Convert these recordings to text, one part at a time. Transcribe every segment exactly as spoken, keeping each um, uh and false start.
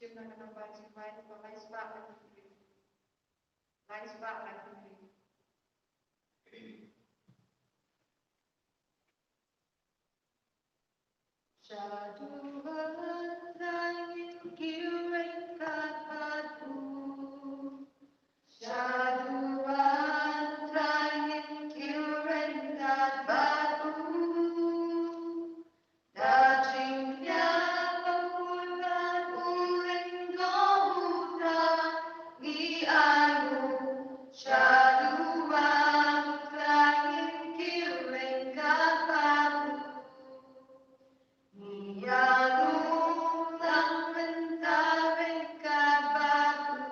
Shim na ka namba jingmut kaba lai spah ka tynri. Lai spah ka tynri. Shaduh ban tang in kiweng kat bad u. Shaduh ban tang in kiweng kat bad u. Da jingkñia ba u la u ring dong u ta ngi ai u. Shaduh ban tang in kiweng kat bad u. Ngi ïalum lang mynta ryngkat bad u.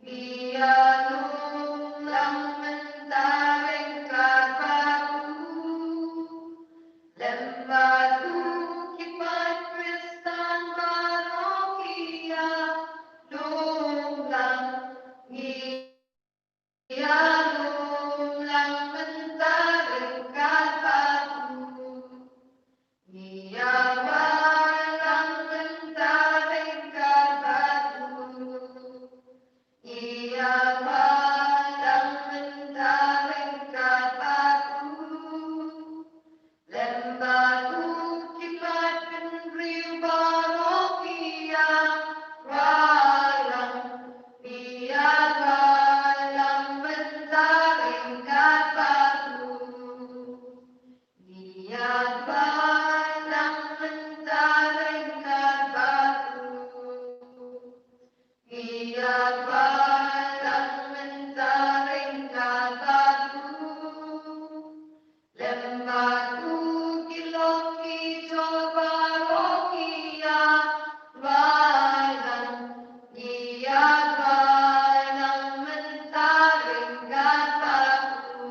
Ngi ïalum lang mynta ryngkat bad u. Lem bad u ki paid Khristan baroh ki ïalum lang. Ngi ïalum lang mynta ryngkat bad u. Ngi ïalam lang mynta ryngkat bad u. Ngi ïalam lang mynta ryngkat bad u. Lem bad u ki paid bynriew baroh ki ïalam. Ngi ïalam mynta ryngkat bad u. Ngi ïalam mynta ryngkat bad u. Ngi ïalam mynta ryngkat bad u. Lem bad u ki lok ki jor baroh ki ïalam. Ngi ïalam mynta ryngkat bad u.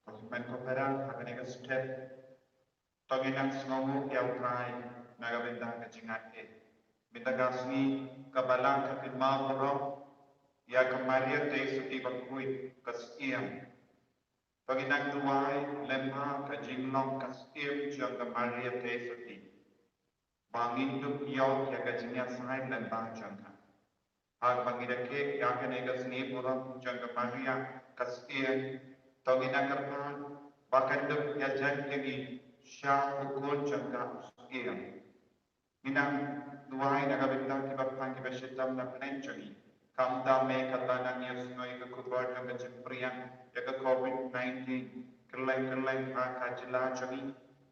Ko hynmen ko para, ha kane ka step to ngin nang sngewnguh ïa U Trai na ka bynta ka jingaiei. Mynta ka sngi ka Balang ka kynmaw burom ïa ka Maria Theisotti bakhuid ka Syiem. To ngin nang duwai lem bad ka jinglong ka Syiem jong ka Maria Theisotti. Ba ngin dup ïoh ïa ka jingïasaid lem bad jong ka. Haba ngi rakhe ïa kane ka sngi burom jong ka Maria ka Syiem, to ngin nang kyrpad ba kan dup ïajan ïa ngi sha u Khun jong ka u Syiem. Ngin nang duwai na ka bynta kiba pang kiba shitom na pdeng jong ngi. Khamtam eh katba nang ïohsngew ïa ka khubor jong ka jingpyrshang ïa ka covid nineteen kylleng kylleng ha ka jylla jong ngi.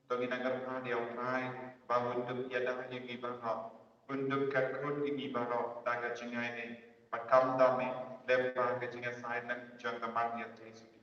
To ngin nang kyrpad ïa U Trai ba un dup ïada ïa ngi baroh, un dup kyrkhu ïa ngi baroh da ka jingaiei. Bad khamtam eh lem bad ka jingïasaid lem jong ka Maria Theisotti.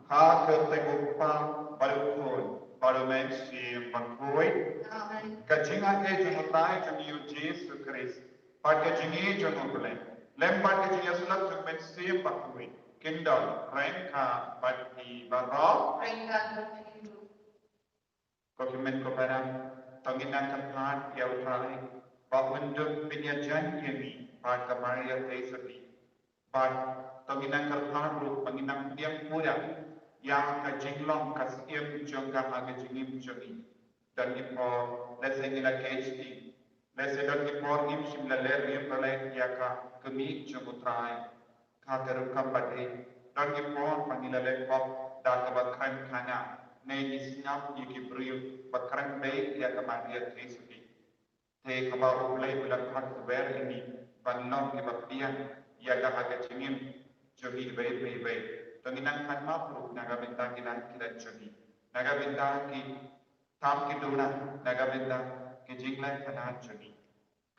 Ha ka kyrteng U Kpa bad U Khun bad U Mynsiem Bakhuid. Amen. Ka jingaiei jong U Trai jong ngi U Jisu Khrist bad ka jingïeit jong U Blei lem bad ka jingïasyllok jong U Mynsiem Bakhuid kin don ryngkat bad phi baroh. Ryngkat bad phi ruh. Ko hynmen ko para, to ngin nang kyrpad ïa U Trai ba un dup pynïajan ïa ngi bad ka Maria Theisotti. Bad to ngin nang kyrpad ruh ba ngin nang pdiang pura ïa ka jinglong ka Syiem jong ka ha ka jingim jong ngi. Don ki por lehse ngi la kei shiteng, lehse don ki por ngim shym la leh, ngim la leh ïa ka khmih jong U Trai. Ka rukom ba dei, don ki por ba ngi la leh pop da kaba kren khana, ne ngi sngap ïa ki briew ba kren beit ïa ka Maria Theisotti. Te kaba U Blei u la khot u wer ïa ngi ban long kiba pdiang ïa ka ha ka jingim jong ngi iwei pa iwei. To ngin nang khan map ruh na ka bynta ki lad ki lad jong ngi, na ka bynta ki tam ki duna, na ka bynta ki jingleh khana jong ngi.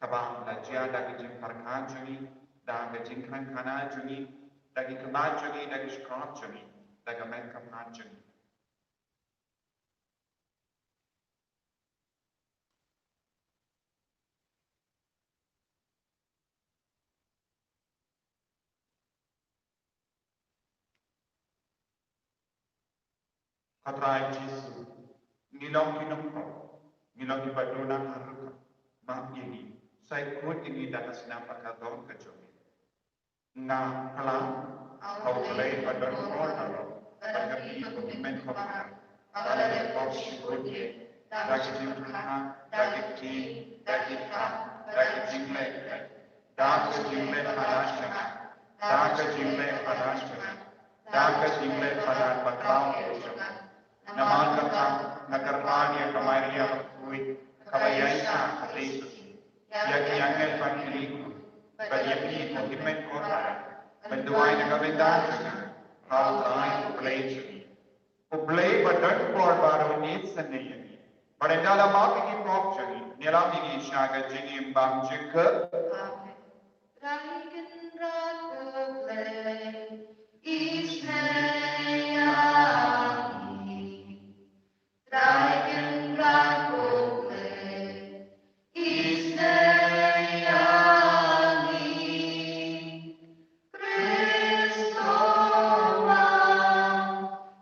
Kaba la jia da ka jingpyrkhat jong ngi, da ka jingkren khana jong ngi, da ki khmat jong ngi, da ki shkop jong ngi, da ka met ka phad jong ngi. Ko Trai Jisu, ngi long ki nongpop, ngi long kiba duna ha rukom. Map ïa ngi, sa ïakut ïa ngi da ka snam ba ka don ka jong ngi. Nga khlaiñ ha U Blei ba don bor baroh, bad ha phi ko Hynmen ko Para, ba la leh pop shibun ïa ngi, da ka jingpyrkhat, da ka ktien, da ki kam, da ka jingleh, da ka jingleh palat jong nga, da ka jingleh palat jong nga, da ka jingleh palat ba khraw jong nga. Namar kata nga kyrpad ïa ka Maria bakhuid, kaba ïaishah ha Jisu, ïa ki angel bad ki riewkhuid, bad ïa phi ko Hynmen ko Para, ban duwai na ka bynta jong nga ha U Trai U Blei jong ngi. U Blei ba don bor baroh un isynei ïa ngi, bad un da la map ïa ki pop jong ngi, un ïalam ïa ngi sha ka jingim bymjukut. Amen. Trai Kynrad U Blei, isynei ïa ngi. Trai Kynrad U Blei, isynei ïa ngi. Khrist u Ram,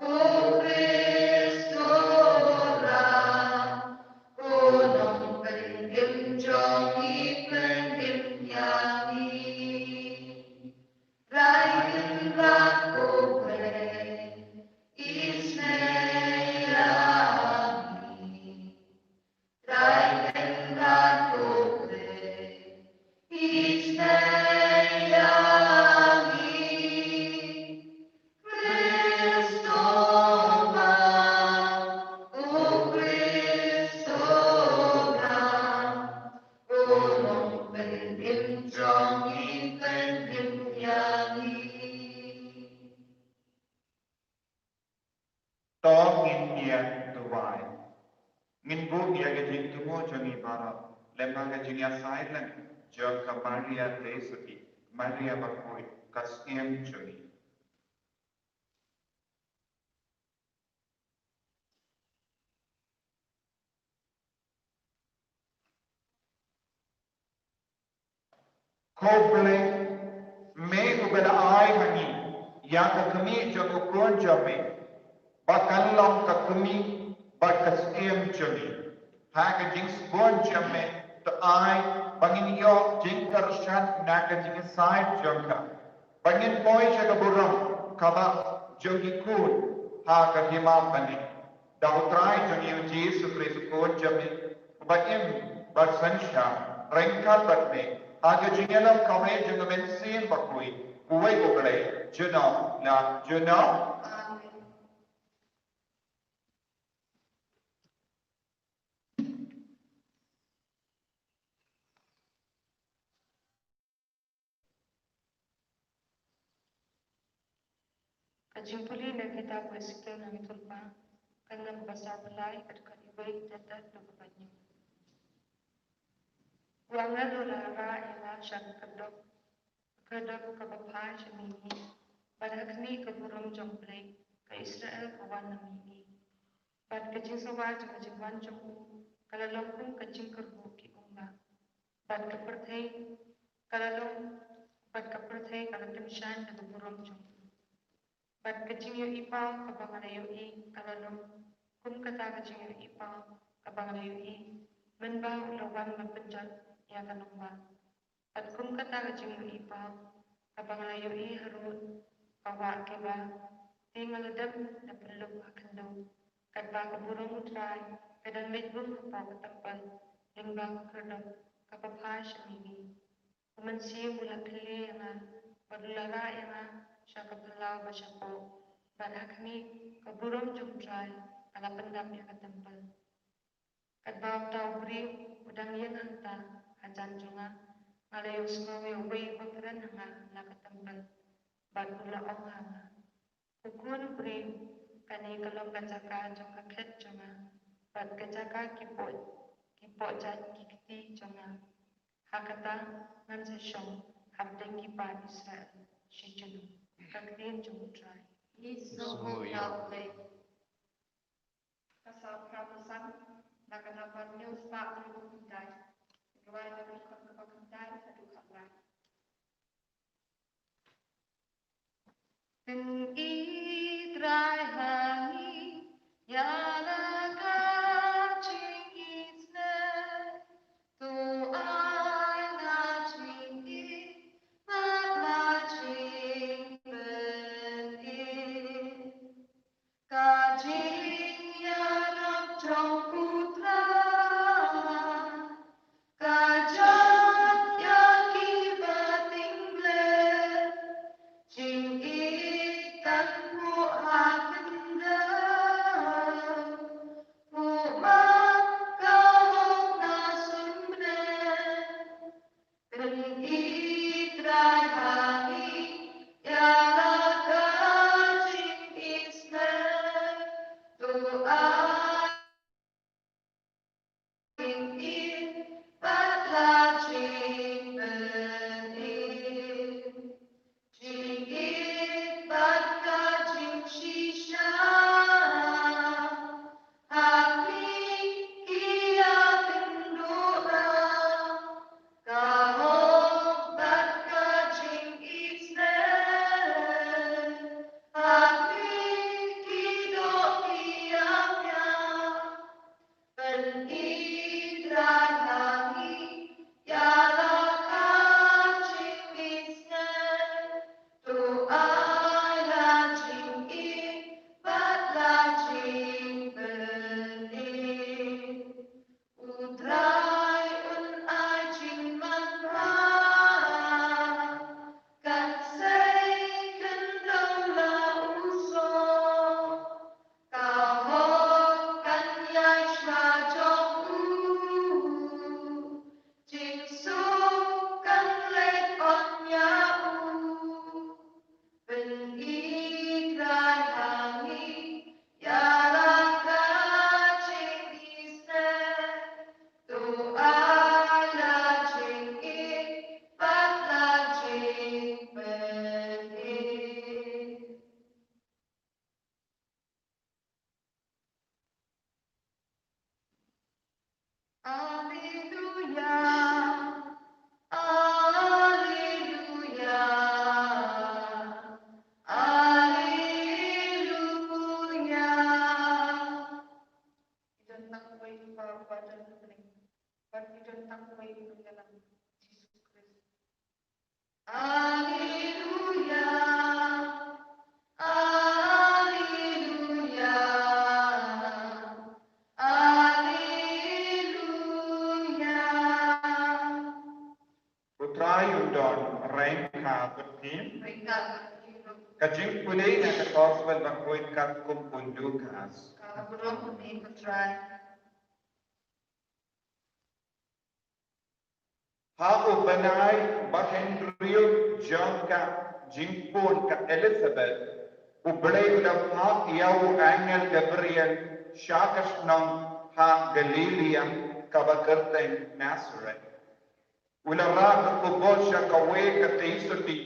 u Khrist u Ram, u nongpynim jong ngi, pynim ïa ngi. Trai Kynrad U Blei, isynei ïa ngi. Trai Kynrad U Blei, isynei ïa ngi. Khrist u Ram, u Khrist u Ram, u nongpynim jong ngi, pynim ïa ngi. To ngin ïa duwai. Ngin buh ïa ka jingthmu jong ngi baroh lem bad ka jingïasaid lang jong ka Maria Theisotti, Maria bakhuid, ka Syiem jong ngi. Ko Blei, me uba la ai ha ngi ïa ka khmih jong u Khun jong me, ba kan long ka khmih bad ka Syiem jong ngi. Ha ka jingsbun jong me, to ai ba ngin ïoh jingkyrshan na ka jingïasaid jong ka, ba ngin poi sha ka burom kaba jong ki khun ha ka hima bneng. Da U Trai jong ngi U Jisu Khrist U Khun jong me, uba im bad synshar ryngkat bad me ha ka jingïalam kawei jong U Mynsiem Bakhuid, uwei U Blei, junom la junom. Amen. Ka jingpule na ka kitab u Esekiel na ka lynnong ba saw phew lai, ka dkhot uwei, ka dkhot kaba hynñiew. U angel u la rah ïa nga sha ka khyrdop, ka khyrdop kaba phai sha mihngi, bad ha khmih ka burom jong U Blei ka Israel ka wan na mihngi. Bad ka jingsawa jong ka jingwan jong u ka la long kum ka jingkyrhuh ki umla. Bad ka pyrthei ka la long, bad ka pyrthei ka la tyngshaiñ da ka burom jong u. Bad ka jingïohi paw kaba nga la ïohi ka la long kum kata ka jingïohi paw kaba nga la ïohi mynba u la wan ban pynjot ïa ka nongbah. Bad kum kata ka jingïohi paw kaba nga la ïohi harud ka wah kaba, te nga la dep da pynluk ha khyndew, katba ka burom U Trai ka dang leit bun hapoh ka templ lyngba ka khyrdop kaba phai sha mihngi. U Mynsiem u la khyllem ïa nga, bad u la rah ïa nga sha ka phyllaw ba shapoh, bad ha khmih ka burom jong U Trai ka la pyndap ïa ka templ. Katba uta u briew u dang ïeng hangta hajan jong nga, nga la ïohsngew ïa uwei uba kren ha nga na ka templ, bad u la ong ha nga, Ko khun u briew, kane ka long ka jaka jong ka khet jong nga, bad ka jaka ki poh, ki poh jait ki kti jong nga. Ha kata ngan sa shong hapdeng ki paid Israel shi junom. Ka ktien jong U Trai. Ngi sngewnguh ïa U Blei. Ka Salm khatphra, na ka nambar hynñiew spah hynñiew phew khyndai. Duwai na ka dkhot kaba khyndai haduh khatlai. Pyni Trai ha ngi Tang kawei u nongïalam, Jisu Khrist. Alleluia, alleluia, alleluia. U Trai un don ryngkat bad phi. Ryngkat bad phi ruh. Ka jingpule na ka Gospel bakhuid katkum u Lukas. Ka burom ïa me ko Trai. Ha u bnai ba hynriew jong ka jingpun ka Elizabeth, U Blei u la phah ïa u angel Gabriel sha ka shnong ha Galilaia kaba kyrteng Nazareth. U la rah ka khubor sha kawei ka tei sotti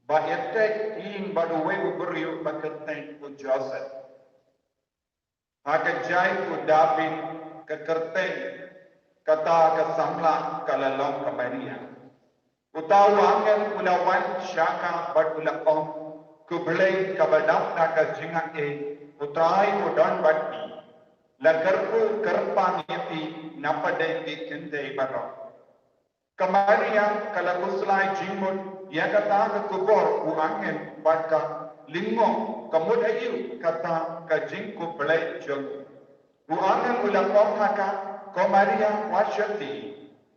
ba ïatai ïing bad uwei u briew ba kyrteng u Joseph. Ha ka jait u David ka kyrteng, kata ka samla ka la long ka Maria. Uta u angel u la wan sha ka bad u la ong, Khublei kaba dap na ka jingaiei, U Trai u don bad phi. La kyrkhu kyrpang ïa phi na pdeng ki khyndai baroh. Ka Maria ka la khuslai jingmut ïa kata ka khubor u angel bad ka lyngngoh ka mut aïu kata ka jingkhublei jong u. U angel u la ong ha ka, Ko Maria, wat shati,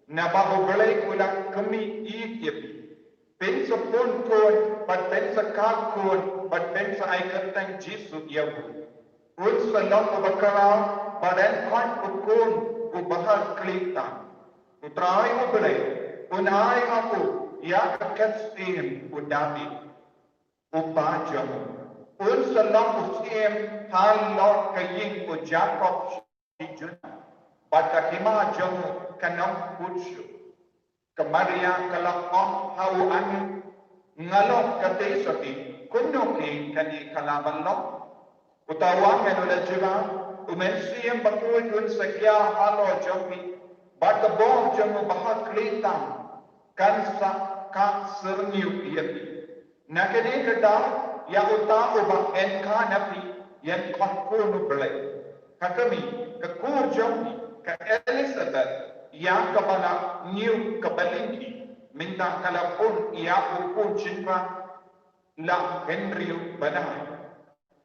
naba U Blei u la khmih ïa phi. Phin sa pun khun bad phin sa khah khun bad phin sa ai kyrteng Jisu ïa u. Un sa long uba khraw bad yn khot u Khun uba ha khlieh tam. U Trai U Blei un ai ha u ïa ka syiem u David, u kpa jong u. Un sa long u syiem halor ka ïing u Jakob shi junom, bad ka hima jong u kan ym kut shuh. Ka Maria ka la ong ha u angel, Nga long ka tei sotti, kumno keiñ kane ka lah ban long? Uta u angel u la jubab, U Mynsiem Bakhuid un sa khia halor jong phi, bad ka bor jong u ba ha khlieh tam kan sa kah syrngiew ïa phi. Na kane ka daw, ïa uta uba yn khah na phi, yn khot Khun U Blei. Ka kmie, ka kur jong phi, ka Elizabeth, ïa kaba la ñiew kaba lyngkhi, mynta ka la pun ïa u khun shynrang la hynriew bnai.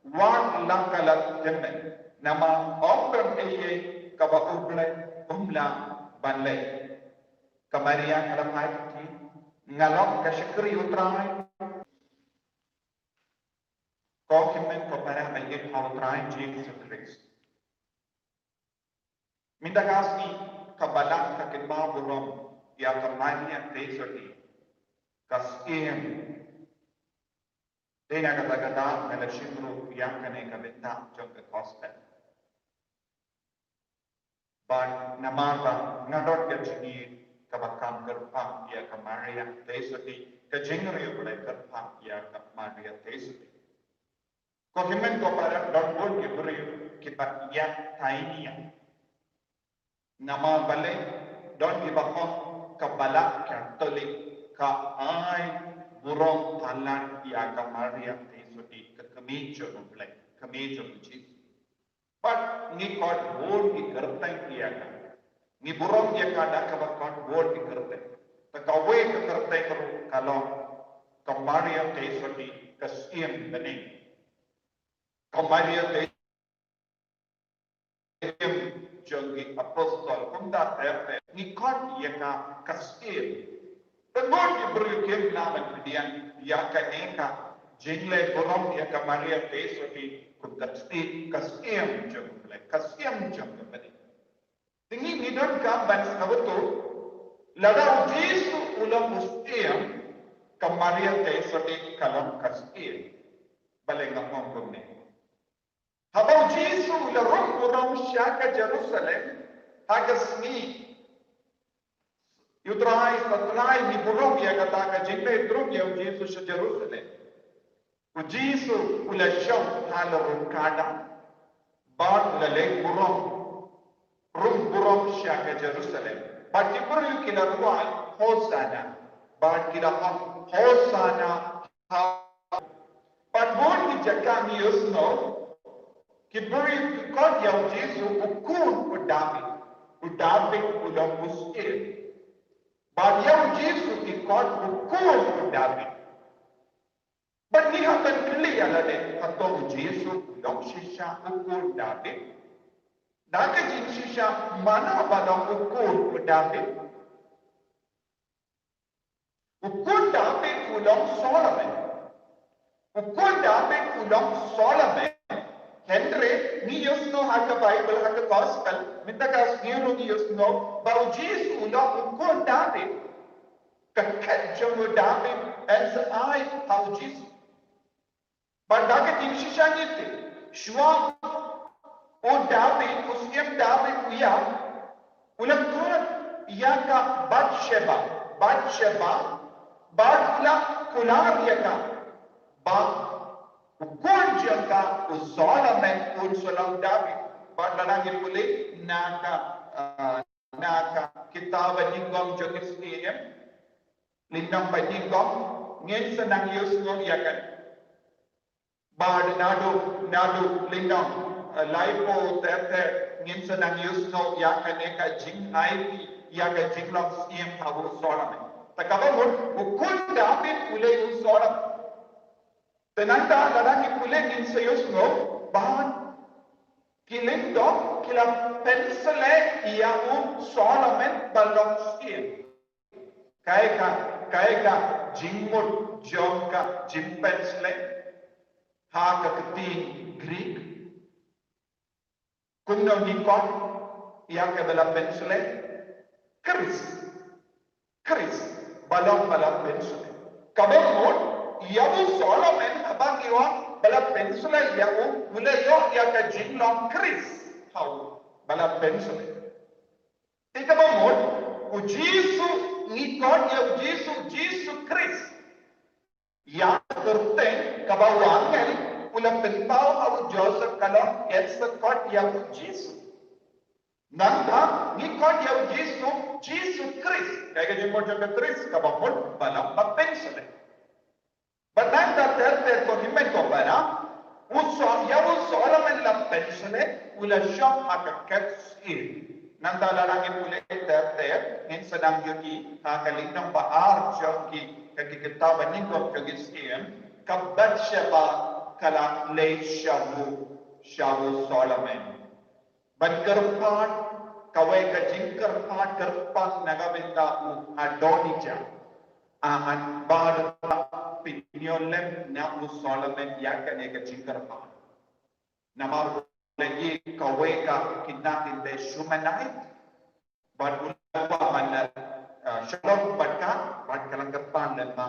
Wat la ka la tymmen, namar ym don ei ei kaba U Blei um lah ban leh. Ka Maria ka la phai ka ktien, Nga long ka shakri U Trai. Ko hynmen ko para ba ïeit ha U Trai Jisu Khrist. Mynta ka sngi ka Balang ka kynmaw burom ïa ka Maria tei sotti, ka syiem. Dei na kata ka daw nga la shim ruh ïa kane ka bynta jong ka gospel. Bad namar ba nga don ka jingïeit kaba kham kyrpang ïa ka Maria tei sotti, ka jingriewblei kyrpang ïa ka Maria tei sotti. Ko hynmen ko para, don bun ki briew kiba ïatai nia. Namar balei? Don kiba ong ka Balang Katholik ka ai burom palat ïa ka Maria tei sotti, ka kmie jong U Blei, kmie jong U Jisu. Bad ngi khot bun ki kyrteng ïa ka. Ngi burom ïa ka da kaba khot bun ki kyrteng. Te kawei ka kyrteng ruh ka long ka Maria tei sotti, ka syiem bneng. Ka Maria tei sotti, jong ki apostol, kumta ter ter ngi khot ïa ka ka syiem. Te bun ki briew kim lah ban pdiang ïa kane ka jingleh burom ïa ka Maria tei sotti kum ka syiem, ka syiem jong U Blei, ka syiem jong ka bneng. Te ngi, ngi donkam ban sngewthuh, lada U Jisu u long u syiem, ka Maria tei sotti ka long ka syiem. Balei nga ong kumne? Haba U Jisu u la rung burom sha ka Jerusalem ha ka sngi U Trai, sa Trai, ngi burom ïa kata ka jingleit rung ïa U Jisu sha Jerusalem. U Jisu u la shong ha la rung kada bad u la leit burom, rung burom sha ka Jerusalem. Bad ki briew ki la rwai, Hosana. Bad ki la ong, Hosana ha Bad bun ki jaka ngi ïohsngew ki briew ki khot ïa U Jisu u Khun u David. U Dabid u long u syiem. Bad ïa u Jisu ki khot u khun u Dabid. Bad ngi hap ban kylli ïa lade, hato u Jisu u long shisha u khun Dabid? Da ka jingshisha, mano ba long u khun u Dabid? U khun Dabid u long Solomon. U khun Dabid u long Solomon. Hynrei ngi ïohsngew ha ka Baibl, ha ka Gospel, mynta ka sngi ruh ngi ïohsngew ba u Jisu u long u khun Dabid. Ka khet jong u Dabid yn sa ai ha u Jisu. Bad da ka jingshisha ngi tip, shuwa u Dabid, u syiem Dabid u ïap, u la khot ïa ka Bathsheba, Bathsheba, bad u la kular ïa ka ba u khun jong ka u Solomon un sa long Dabid. Bad lada ngi pule na ka, ah, na ka kitab Nyngkong jong ki Syiem, lynnong ba nyngkong, ngin sa nang ïohsngew ïa ka. Bad naduh, naduh lynnong, eh, laiphew ter ter, ngin sa nang ïohsngew ïa kane ka jingai, ïa ka jinglong syiem ha u Solomon. Te kaba mut, u khun Dabid u leh u Solomon. Te nangta lada ngi pule ngin sa ïohsngew ba ki lyngdoh ki la pynshlei ïa u Solomon ba long syiem. Kaei ka, kaei ka jingmut jong ka jingpynshlei ha ka ktien Greek? Kumno ngi khot ïa kaba la pynshlei? Khrist. Khrist. Ba long ba la pynshlei. Kaba mut ïa u Solomon haba ngi ong ba la pynshlei ïa u, u la ïoh ïa ka jinglong Khrist. Haba la pynshlei. Te kaba mut u Jisu, ngi khot ïa u Jisu, Jisu Khrist. Ïa ka kyrteng kaba u angel u la pynpaw ha u Joseph ka long, yn sa khot ïa u Jisu. Nangta ngi khot ïa u Jisu, Jisu Khrist. Kaei ka jingmut jong ka Khrist? Kaba mut ba long ba pynshlei. Bad nangta ter ter, ko hynmen ko para, u Sol-, ïa u Solomon la pynshlei, u la shong ha ka khet syiem. Nangta lada ngi pule ter ter, ngin sa nang ïohi ha ka lynnong ba ar jong ki, ka ki kitab Nyngkong jong ki Syiem, ka Bathsheba ka la leit sha u, sha u Solomon. Ban kyrpad, kawei ka jingkyrpad, kyrpad na ka bynta u Adonijah. An bad pynïoh lem na u Solomon ïa kane ka jingkyrpad. Namar u la ïoh kawei ka khynnah kynthei Shunammite. Bad u la kwah ban, eh, shalom bad ka, bad ka la kyrpad lem ma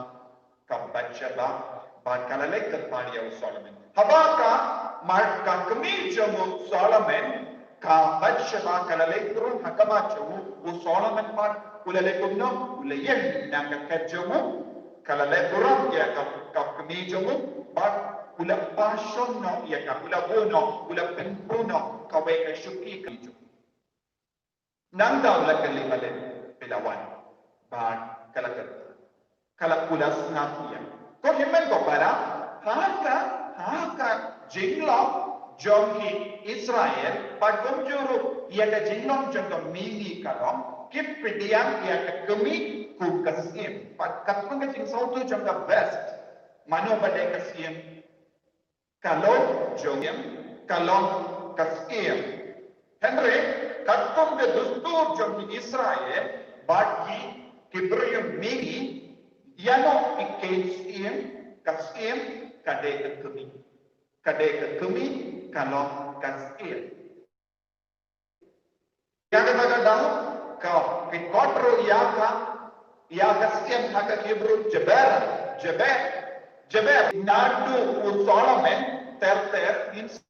ka Bathsheba, bad ka la leit kyrpad ïa u Solomon. Haba ka, ma ka kmie jong u Solomon, ka Bathsheba ka la leit rung ha khmat jong u, u Solomon pat u la leit kumno, u la ïeng na ka khet jong u, ka la leit burom ïa ka, ka kmie jong u, bad u la pynshong noh ïa ka, u la buh noh, u la pynbuh noh kawei ka shuki ka jong u. Nangta u la kylli, balei phi la wan? Bad ka la kyrpad. Ka la, u la sngap ïa. Ko hynmen ko para, ha ka, ha ka jinglong jong ki Israel, bad kumjuh ruh ïa ka jinglong jong ka mihngi ka long, ki pdiang ïa ka kmie kum ka syiem. Bad katkum ka jingsngewthuh jong ka best, mano ba dei ka syiem? Ka long jong, ka long ka syiem. Hynrei katkum ka dustur jong ki Israel bad ki, ki briew mihngi, ïano ki khein syiem? Ka syiem ka dei ka kmie. Ka dei ka kmie, ka long ka syiem. Ïa kata ka daw, ka, ki khot ruh ïa ka, ïa ka syiem ha ka Hebru Jaber, Jaber, Jaber. Naduh u Solomon ter ter, ngin sa,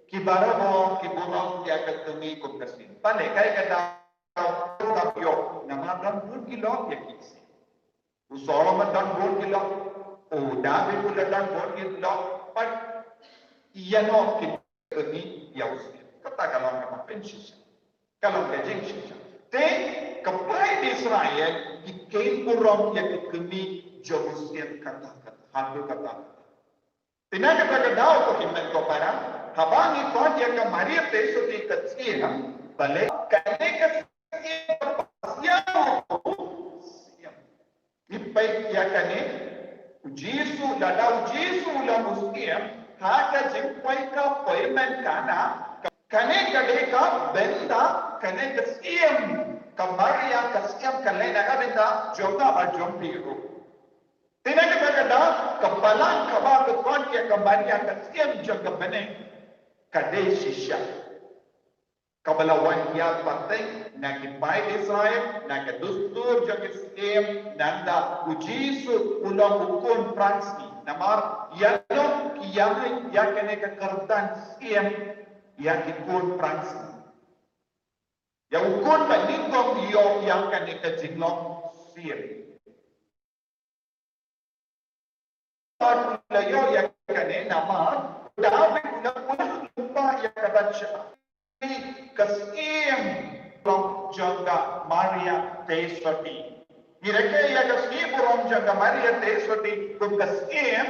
ki barabor ki burom ïa ka kmie kum ka syiem. Balei, kaei ka daw, ka ïoh, namar don bun ki lok ïa ki syiem. U Solomon don bun ki lok, u David u la don bun ki lok, bad ïano ki kmie ïa u syiem. Kata ka long kaba pynshisha. Ka long ka jingshisha. Te ka paid Israel ki khein burom ïa ki kmie jong u syiem kata kata, haduh kata kata. Te na kata ka daw, ko hynmen ko para, haba ngi khot ïa ka Maria Theisotti ka syiem, balei? kane ka siem, siem, siem. Ngi peit ïa kane, u Jisu, lada u Jisu u long u siem, ha ka jingpoi ka poi mynta, kane ka dei ka bynta, kane ka siem, ka Maria ka siem, ka leh na ka bynta jong nga bad jong phi ruh. Te na kata ka daw, ka balang kaba ka khot ïa ka Maria ka siem jong ka bneng, ka dei shisha kaba la wan ïaid pateng na ki paid Israel, na ka dustur jong ki syiem, nangta u Jisu u long u khun pyrshah. Namar ïa long ki ïeng ïa kane ka kyrdan siem, ïa ki khun pyrshah. Ïa u khun ba nyngkong ïoh ïa kane ka jinglong siem. Bad u la ïoh ïa kane namar David u la pynlong ïa ka Bathsheba. Ka siem long jong ka Maria Theisotti. Ngi rakhe ïa ka sngi burom jong ka Maria Theisotti kum ka siem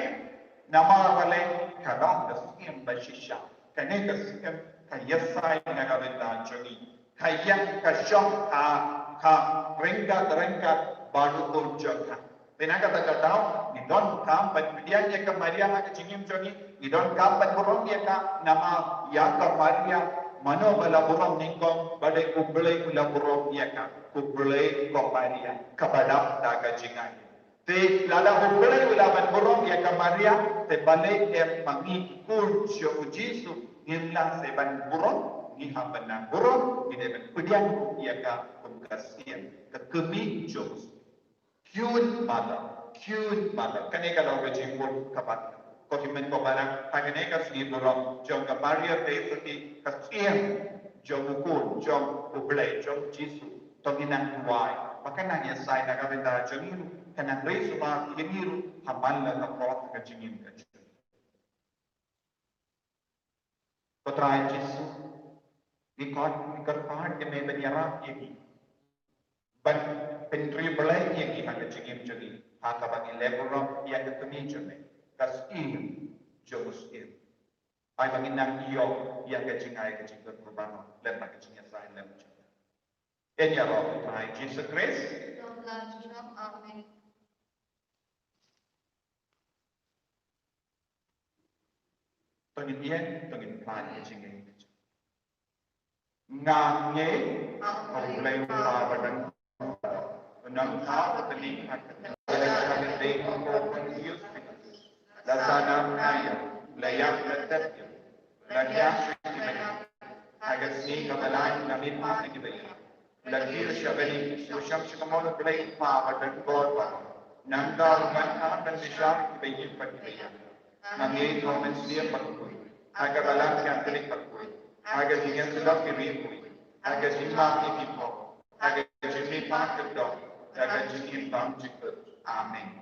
namar balei ka long ka siem ba shisha. Kane ka siem ka ïasai na ka bynta jong ngi. Ka ïa ka shong ha, ha ryngkat ryngkat baroh jong ka. Te na kata ka daw, ngi donkam ban pdiang ïa ka Maria ha ka jingim jong ngi, ngi donkam ban burom ïa ka, namar ïa ka Maria, mano ba la burom nyngkong, balei U Blei u la burom ïa ka, U Blei ko Maria, kaba dap da ka jingai. Te lada U Blei u la ban burom ïa ka Maria, te balei em ma ngi ki khun jong u Jisu, ngim lah seh ban burom, ngi hap ban nang burom, ngi dei ban pdiang ïa ka kum ka siem, ka kmie jong u siem. Cute mother, cute mother. Kane ka long ka jingmut kaba, ko hynmen ko para, ha kane ka sngi burom jong ka Maria Theisotti, ka siem jong u khun jong U Blei, jong Jisu. To ngin nang duwai ba kan nang ïasai na ka bynta jong ngi ruh, kan nang ri sumar ïa ngi ruh ha man la ka por ka jingim ka jong ngi. Ko Trai Jisu, ngi khot, ngi kyrpad ïa me ban ïarap ïa ngi, ban pyntrei Blei ïa ngi ha ka jingim jong ngi, ha kaba ngi leh burom ïa ka kmie jong me, ka siem jong u siem. Ai ba ngin nang ïoh ïa ka jingai, ka jingkyrkhu baroh lem bad ka jingïasai lem jong me. Ïa ngi ïaroh ha u Trai Jisu Khrist. Amen. To ngin ïeng, to ngin pan ïa ka jingngeit. Nga ngeit ha U Blei U Kpa badonbor, u nongthaw ha ka kti, u la ïaid ha ka kti jong u Pontius Pilatus, la sah na bnai, la ïap, la tep, la thiah sha ki meit, ha ka sngi kaba lai la mih noh na ki baïap, la kiew sha bneng, la shong sha kamon U Blei U Kpa badonbor. Nangta ruh un wan ban bishar ïa ki baïap bad ki baïaid. Nga ngeit ha U Mynsiem Bakhuid, ha ka Balang Katholik bakhuid, ha ka jingïasyllok ïa ki riewkhuid, ha ka jingmap ïa ki kpoh, ha ka jingmihpat kyrdoh, ha ka jingim bymjukut kut. Amen.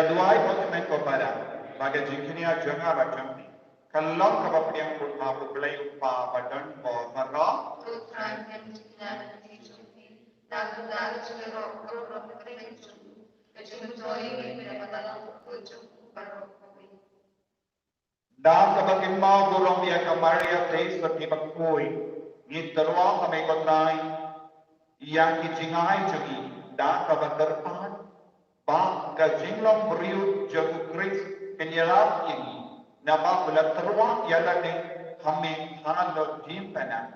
Duwai ko tymmen ko para, ba ka jingkñia jong nga bad jong phi ka long kaba pdiang pyrkhat ha U Blei U Kpa badonbor baroh. Da kaba kynmaw burom ïa ka Maria Theisotti bakhuid, ngi tyrwa ha me ko Trai ïa ki jingai jong ngi, da kaba kyrpad ba ka jinglong briew jong U Khrist kan ïarap ïa ngi, naba u la tyrwa ïa lade ha me halor jingpynah,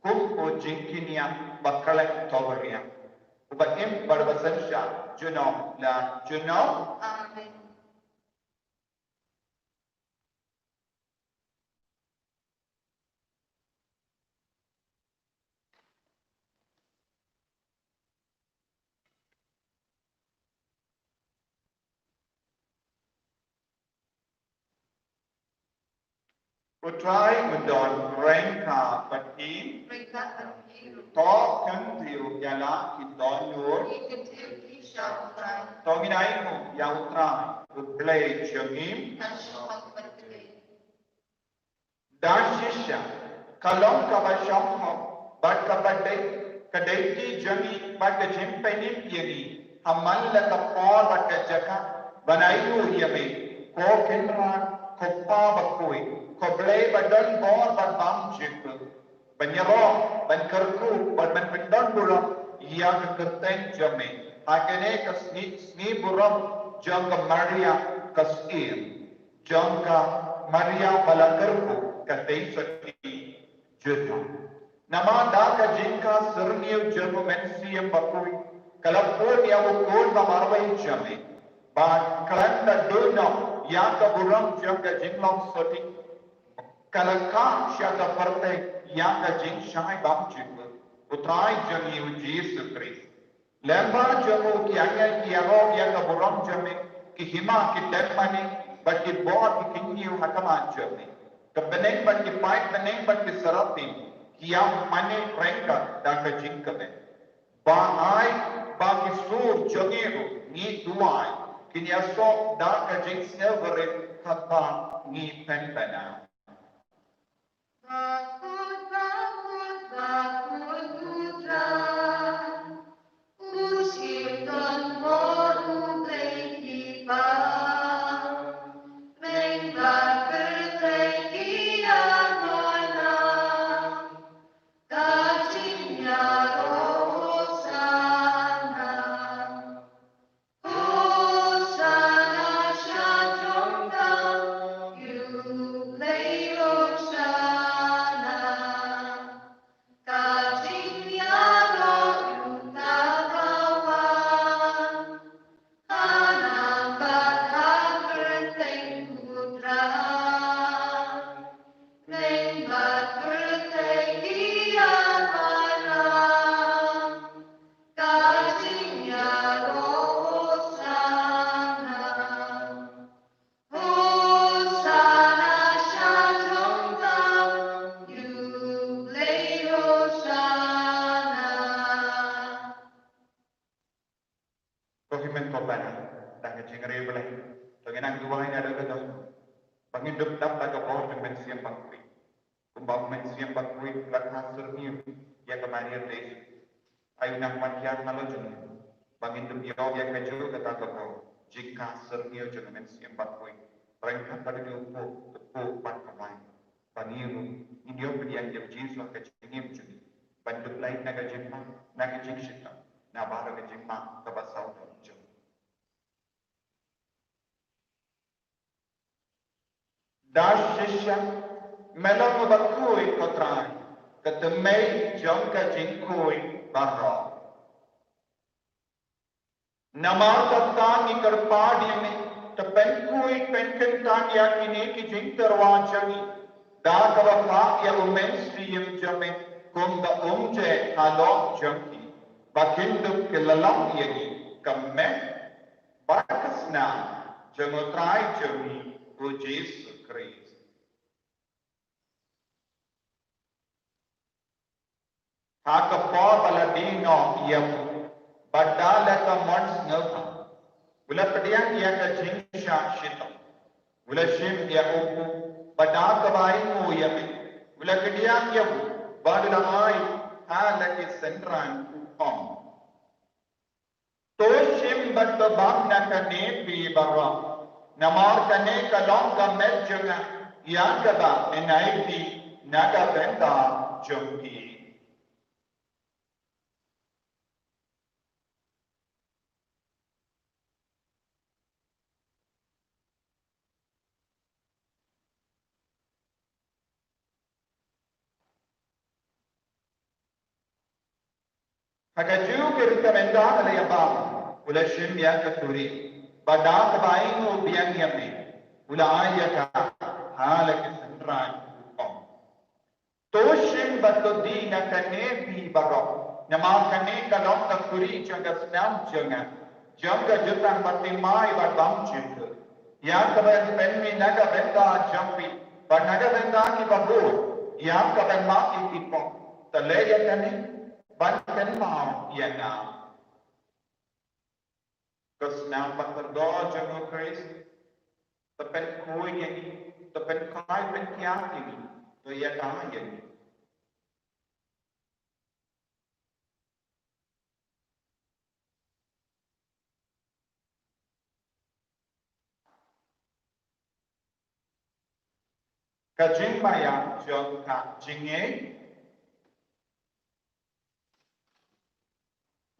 kum u jingkñia ba khlem toberiang, uba im bad uba synshar junom la junom. Amen. U Trai u don ryngkat bad phi. To kyntiew ïa la ki dohnud. To ngin ainguh ïa U Trai U Blei jong ngi. Da shisha ka long kaba shongkun bad kaba dei, ka dei ki jong ngi bad ka jingpynim ïa ngi ha man la ka por bad ka jaka, ban ainguh ïa me, ko Kynrad, ko Kpa bakhuid, ko Blei badonbor bad bymjukut, ban ïaroh, ban kyrkhu bad ban pyndonburom ïa ka kyrteng jong me ha kane ka sngi, sngi burom jong ka Maria ka Syiem, jong ka Maria ba la kyrkhu, ka Theisotti junom. Namar da ka jingkha syrngiew jong U Mynsiem Bakhuid ka la pun ïa U Khun ba marwei jong me, ba khlem da duh noh ïa ka burom jong ka jinglong sotti, ka la kha sha ka pyrthei ïa ka jingshai bymjukut U Trai jong ngi U Jisu Khrist. Lyngba jong u ki angel ki ïaroh ïa ka burom jong me, ki hima ki tem mane bad ki bor ki kynñiew ha khmat jong me. Ka bneng bad ki paid bneng bad ki serafim ki ïa mane ryngkat da ka jingkmen. Ba ai ba ki sur jong ngi ruh, ngi duwai, kin ïasoh da ka jingsngewrit katba ngi pynbna. Ko hynmen ko para, da ka jingriewblei, to ngin nang duwai na ka dohnud ba ngin dup dap da ka bor jong U Mynsiem Bakhuid. Kumba U Mynsiem Bakhuid u la kha syrngiew ïa ka Maria Theisotti, ai u nang wan hiar halor jong ngi ba ngin dup ïoh ïa kajuh kata ka bor jingkha syrngiew jong U Mynsiem Bakhuid, ryngkat bad u kpu, u kpu bad ka waiñ. Ba ngi ruh ngin ïoh pdiang ïa U Jisu ha ka jingim jong ngi, ban dup lait na ka jingma, na ka jingshitom, na baroh ka jingma kaba sawdong jong ngi. Da shisha me long uba khuid ko Trai, ka tymmen jong ka jingkhuid baroh. Namar kata ngi kyrpad ïa me, to pynkhuid pynkyntang ïa kine ki jingtyrwa jong ngi da kaba phah ïa U Mynsiem jong me kum ka umjait halor jong ki, ba kin dup ki la long ïa ngi ka met bad ka snam jong U Trai jong ngi U Jisu Khrist. Ha ka por ba la die noh ïa u, bad da leh ka mon sngewbha, U la pdiang ïa ka jingshah shitom. U la shim ïa u, bad da kaba ainguh ïa me, u la kdiang ïa u, bad u la ai ha la ki synran, u ong: To shim bad to bam na kane phi baroh, namar kane ka long ka met jong nga ïa kaba yn ai phi na ka bynta jong phi. Ha kajuh ka rta mynta ha la ïa bam, u la shim ïa ka turi, bad da kaba ainguh biang ïa me, u la ai ïa ka ha la ki synran, u ong: To shim bad to die na kane phi baroh, namar kane ka long ka turi jong ka snam jong nga, jong ka jutang ba thymmai bad bymjukut, ïa kaba yn pynmih na ka bynta jong phi bad na ka bynta kiba bun, ïa kaba yn map ïa ki pop. To leh ïa kane ban kynmaw ïa nga. Ka snam ba kordor jong u Khrist, to pynkhuid ïa ngi, to pynkhie pynkhia ïa ngi, to ïada ïa ngi. Ka jingmaïa jong ka jingngeit.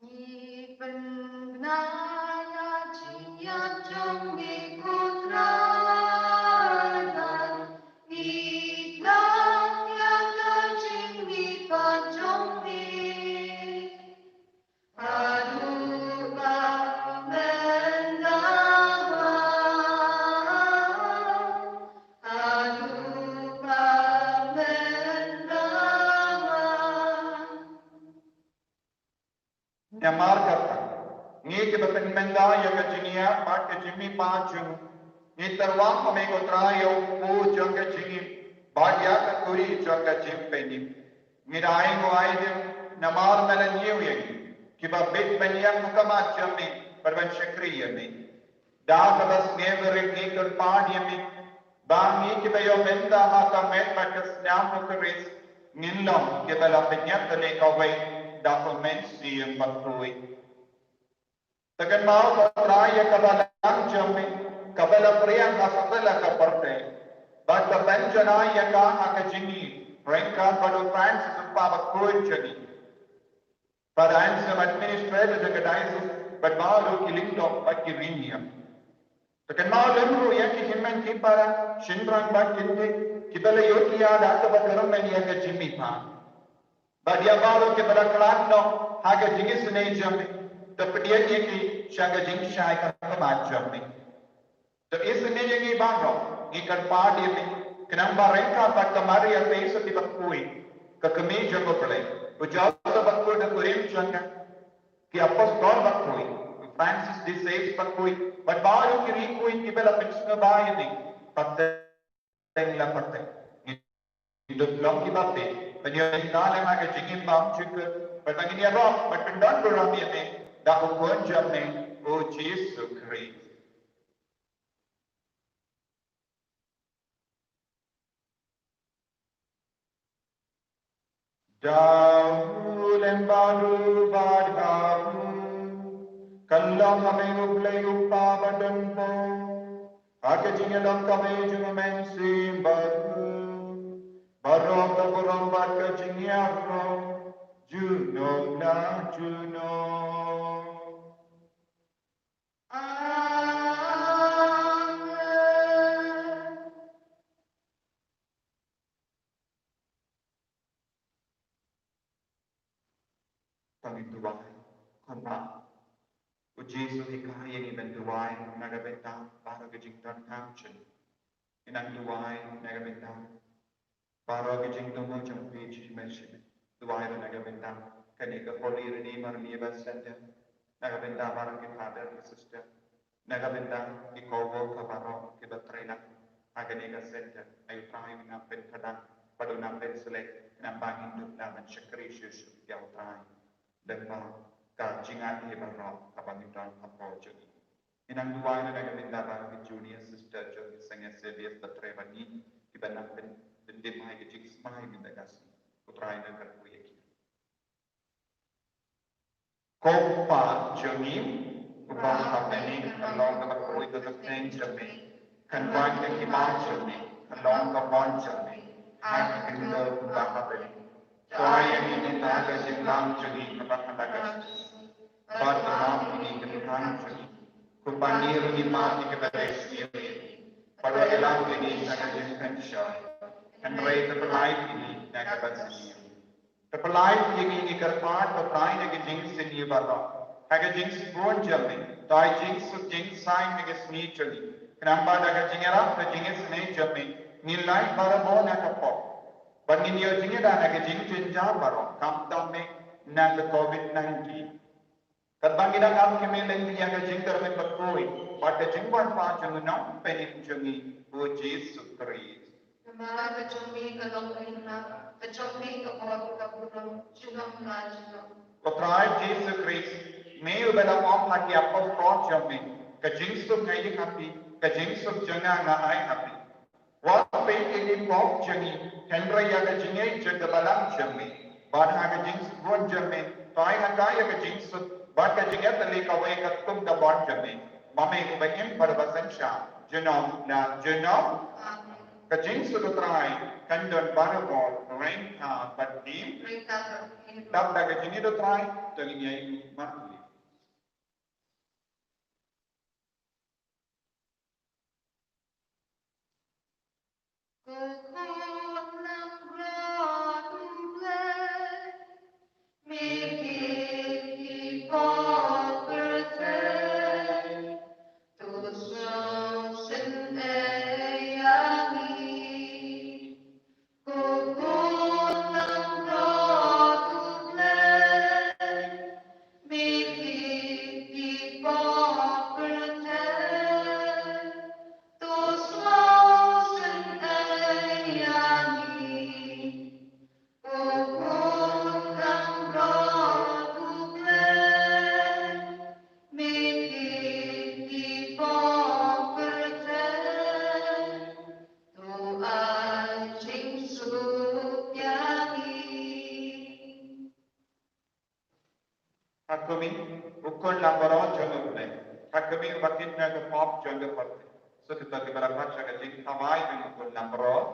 Ngi pynbna ïa ka jingïap jong me ko Trai, ngi klang ïa ka jingmihpat jong me. Haduh ba mynta, haduh ba mynta. Namar kata, ngi kiba pynmynta ïa ka jingïap bad ka jingmihpat jong u, ngi tyrwa ha me ko Trai ïa u kpu jong ka jingim bad ïa ka turi jong ka jingpynim. Ngi da ainguh aidien namar me la ñiew ïa ngi, kiba bit ban ïeng ha khmat jong me bad ban shakri ïa me. Da kaba sngewbha ruh ngi kyrpad ïa me ba ngi kiba ïoh mynta ha ka met bad ka snam u Khrist ngin long kiba la pynïap da leh kawei da u Mynsiem Bakhuid. To kynmaw ko Trai ïa ka balang jong me kaba la pdiang ha satlak ka pyrthei, bad to pynjanai ïa ka ha ka jingïeit ryngkat bad u Francis u kpa bakhuid jong ngi, Father Anselm, administrator jong ka diocese, bad baroh ki lyngdoh bad ki riewniam. To kynmaw lem ruh ïa ki hynmen ki para, shynrang bad kynthei, kiba la ïoh ïa da kaba kyrmen ïa ka jingmihpat. Bad ïa baroh kiba la khlad noh ha ka jingisynei jong me, to pdiang ïa ki sha ka jingshai khmat jong me. To isynei ïa ngi baroh, ngi kyrpad ïa me, khnang ba ryngkat bad ka Maria Theisotti bakhuid, ka kmie jong u Blei, u Joseph bakhuid u kurim jong ka, ki apostol bakhuid, u Francis de Sales bakhuid, bad baroh ki riewkhuid kiba la pynsngewbha ïa me, pateng la pateng. Ngin dup long kiba bit ban ïoh mynta lem ha ka jingim bymjukut, bad ba ngin ïaroh bad pyndonburom ïa me da u Khun jong me, u Jisu Khrist. Da u lem bad u bad ha u, kan long ha me u Blei u Kpa badonbor, ha ka jingïalang kaba ïeit jong u Mynsiem Bakhuid, baroh ka burom bad ka jingïaroh junom la junom. Amen. To ngin duwai. Kumba u Jisu u hikai ïa ngi ban duwai na ka bynta baroh ki jingdonkam jong ngi. Ngin nang duwai na ka bynta baroh ki jingthmu jong phi, Jisu Khrist. Duwai ruh na ka bynta kane ka Holy Redeemer Labour Centre, na ka bynta baroh ki father ki sister, na ka bynta ki co-worker baroh kiba trei lang ha kane ka centre. Ai u Trai un nang pynkhadang bad un nang pynsleh, namar ba ngin dup lah ban shakri shuh shuh ïa u Trai lyngba ka jingaiei baroh kaba ngi don hapoh jong ngi. Ngi nang duwai na ka bynta ba ki junior sister jong ki seng S A B S ba trei bad ngi, kiba nang pyn, pyndem ïa ka jingsmai mynta ka sngi. Ko Trai, nang kyrkhu ïa ki. Ko Pa jong ngi uba ha bneng, ka long ka kyrteng jong me, kan wan ka hima jong me, ka long ka mon jong me ha ka khyndew kumba ha bneng. To ai ïa ngi mynta ka jingïalam jong ngi kaba ha ka sngi, bad to map ïa ngi ki kyrdan jong ngi, kumba ngi ruh ngi map ïa kiba leh sniew ïa ngi. Bad wat ïalam ïa ngi sha ka jingpynshoi, hynrei to pynlait ïa ngi na kaba sniew. To pynlait ïa ngi, ngi kyrpad, to pynlait ïa ngi na ka jingsniew baroh, ha ka jingsbun jong me. To ai jingsuk jingsaiñ ha ka sngi jong ngi, khnang ba da ka jingïarap ka jingisynei jong me, ngin lait barabor na ka pop, bad ngin ïoh jingïada na ka jingjynjar baroh, khamtam eh na ka Covid nineteen. Katba ngi dang ap, kmen ïa ngi ïa ka jingkyrmen bakhuid bad ka jingwan pat jong u Nongpynim jong ngi, u Jisu Khrist. Namar ka jong me ka long ka hima, ka jong me ka burom, ka burom junom la junom. Ko Trai Jisu Khrist, me uba la ong ha ki apostol jong me, ka jingsuk nga ai ha phi, ka jingsuk jong nga nga ai ha phi. Wat peit ïa ki pop jong ngi, hynrei ïa ka jingngeit jong ka balang jong me. Bad ha ka jingsbun jong me, to ai ha ka ïa ka jingsuk bad ka jingïatylli kawei katkum ka mon jong me. Ma me uba im bad uba synshar junom la junom. Amen. Ka jingsuk u Trai kan don barabor, ryngkat bad phi. Ryngkat bad phi. Dap da ka jingïeit u Trai, to ngin ïa ïeng markhlieh. Ko khun langbrot U Blei, me ki, ki pop pyrthei, to sngewsynei ïa ngi. Ko khun langbrot U Blei, me ki, ki pop pyrthei, to sngewsynei ïa ngi. Ko khun langbrot U Blei, me ki, ki pop pyrthei, to ai jingsuk ïa ngi. Ha khmih, u khun langbrot jong U Blei. Ha khmih, uba kit na ka pop jong ka pyrthei. So kita ki barakat sha ka jingthaw ïa u khun langbrot.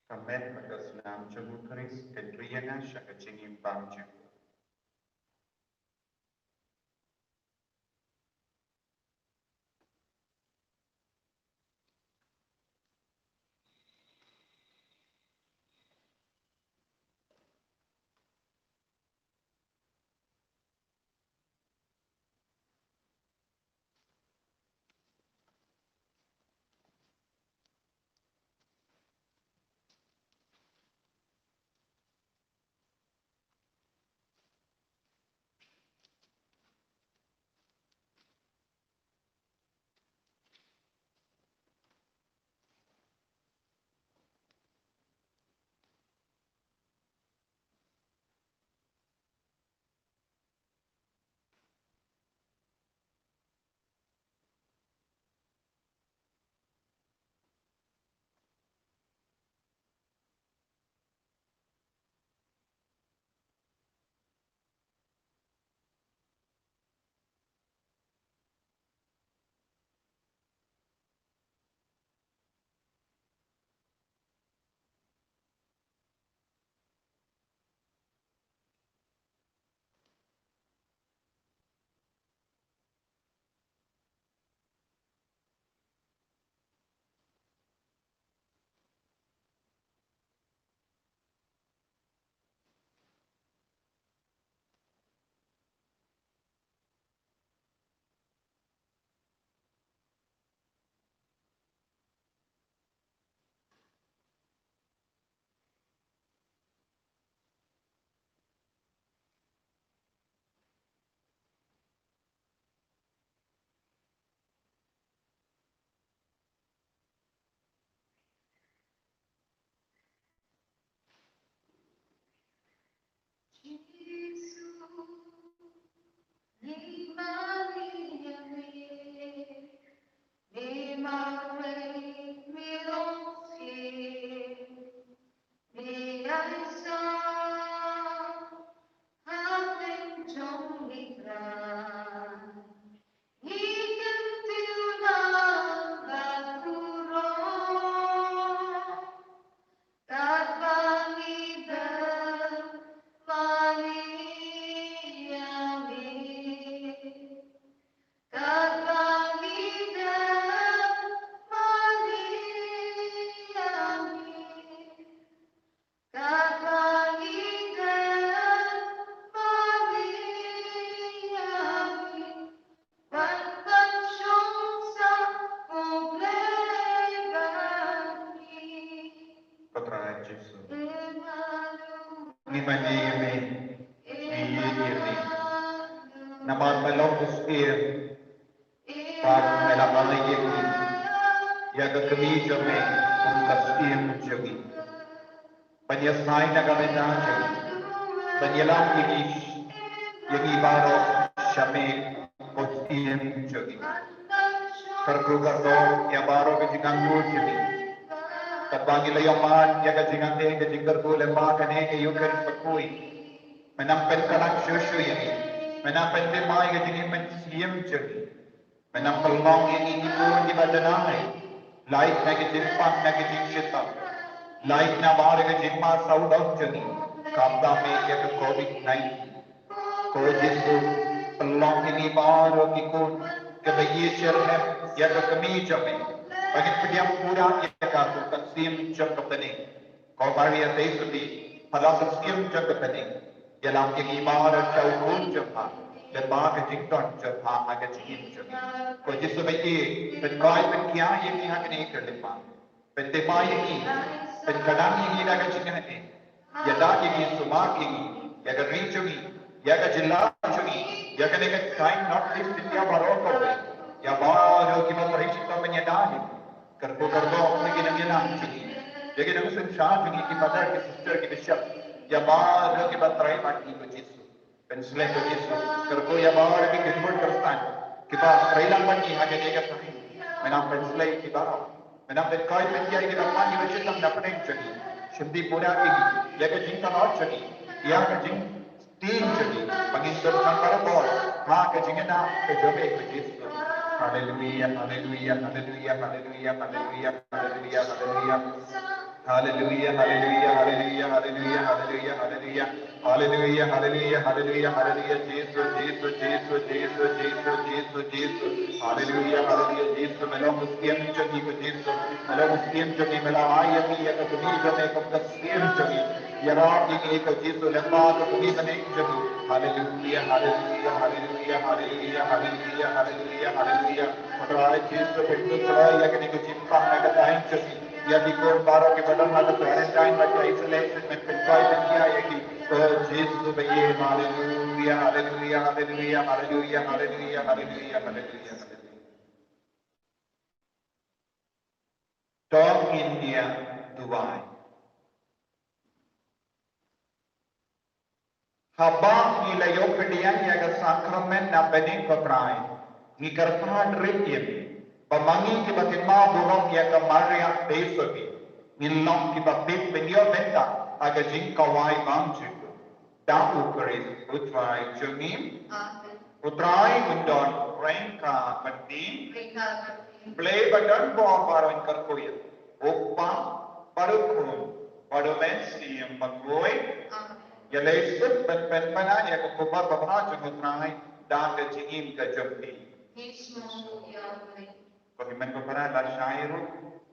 Ka met bad ka snam jong U Khrist kan ri ïa nga sha ka jingim bymjukut. Ko Trai Jisu. Ngi mane ïa me, ngi ïeit ïa me. Namar me long u Syiem ba me la ai ïa ngi, ïa ka kmie jong me kum ka Syiem jong ngi. Ban ïasaid na ka bynta jong ngi, ban ïalam ïa ngi, ïa ngi baroh sha me ko Syiem jong ngi. Kyrkhu kyrdoh ïa baroh ka jingangnud jong ngi. Katba ngi la ïoh mad ïa ka jingangnud, ka jingkyrkhu lyngba kane ka Ïukharist bakhuid, me nang pynkhlaiñ shuh shuh ïa ngi, me nang pynthymmai ïa ka jingim mynsiem jong ngi. Me nang pynlong ïa ngi ki khun kiba janai, lait na ka jingpang na ka jingshitom, lait namar ka jingma sawdong jong ngi, khamtam ïa ka Covid nineteen. Ko Jisu, pynlong ïa ngi baroh ki khun kiba ïeit shitrhem ïa ka kmie jong me, ba ngin pdiang pura ïa ka kum ka Syiem jong ka bneng. Ko Maria Theisotti, pynlong ka Syiem jong ka bneng ïalam ïa ngi baroh sha u Khun jong pha, lyngba ka jingdon jong pha ha ka jingim jong ngi. Ko Jisu ba ïeit, pynkoit pynkhia ïa ngi ha kane ka lyngba. Pynthymmai ïa ngi, pynkhlaiñ ïa ngi da ka jingïeit. Ïada ïa ngi, sumar ïa ngi, ïa ka ri jong ngi, ïa ka jylla jong ngi, ïa kane ka thaiñ North East India baroh kawei, ïa baroh kiba trei shitom ban ïada ïa ngi. Kyrkhu kyrdoh ïa ki nongïalam jong ngi, ïa ki nongsynshar jong ngi, ki father, ki sister, ki bishop, ïa baroh kiba trei bad ngi ko Jisu. Pynshlei ko Jisu, kyrkhu ïa baroh ki khun Khristan kiba trei lang bad ngi ha kane ka thaiñ. Me nang pynshlei ïa ki baroh. Me nang pynkoit pynkhia ïa kiba pan ïa ka shitom na pdeng jong ngi. Shim dih pura ïa ngi, ïa ka jingkyrkhu jong ngi, ïa ka jing Tin jong ngi, ba ngin don barabor ha ka jingïada ka jong me ko Jisu. Haleluia, haleluia, haleluia, haleluia, haleluia, haleluia, haleluia. Haleluia, haleluia, haleluia, haleluia, haleluia, haleluia. Haleluia, haleluia, haleluia, haleluia. Jisu, Jisu, Jisu, Jisu, Jisu, Jisu, Jisu. Haleluia, haleluia, Jisu, me long u Syiem jong ngi ko Jisu. Me long u Syiem jong ngi, me la ai ïa ngi ïa ka bynta jong me kum ka Syiem jong ngi. Ïarap ïa ngi ko Jisu lyngba ka bynta jong ngi. Haleluia, haleluia, haleluia, haleluia, haleluia, haleluia, haleluia. Ko Trai Jisu, pynkup ïa kane ka jingpang na ka thaiñ jong ngi. Ïa ki khun baroh kiba don ha ka quarantine bad ka isolation, men pynkoit pynkhia ïa ki. Ko Jisu ba ïeit, haleluia, haleluia, haleluia, haleluia, haleluia, haleluia, haleluia, haleluia. To ngin ïa duwai. Haba ngi la ïoh pdiang ïa ka sakramen na bneng ko Trai, ngi kyrpad rit ïa me ba ma ngi kiba kynmaw burom ïa ka Maria Theisotti, ngin long kiba bit ban ïoh bynta ha ka jingkawai bymjukut. Da U Khrist U Trai jong ngi. Amen. U Trai un don ryngkat bad phi. Ryngkat bad phi. Blei ba don bor baroh un kyrkhu ïa phi, U Kpa bad U Khun bad U Mynsiem Bakhuid. Amen. Ïaleh suk ban pynpaw ïa ka khubor babha jong U Trai da ka jingim ka jong phi. Ngi sngewthuh ïa U Trai. Ko hynmen ko para, lada shai ruh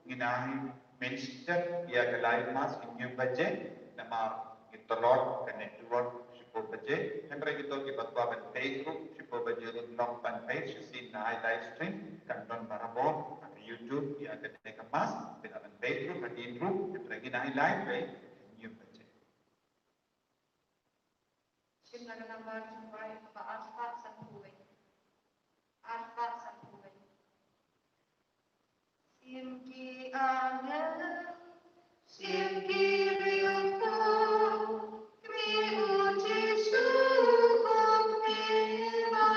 ngin ai mynstep ïa ka live mass hynñiew baje, namar ngi tlot ka network shiphew baje. Hynrei kito kiba kwah ban peit ruh shiphew baje ruh long ban peit, shisien ngi ai live stream, kan don barabor ha ka YouTube ïa kane ka mass, phi lah ban peit ruh hadien ruh, hynrei ngin ai live ba hynñiew baje. Shim na ka nambar jingduwai kaba arspah sanphew wei. Arspah sanphew wei. Shim ki angel, shim ki riewkhuid, kmie U Jisu, kmie ba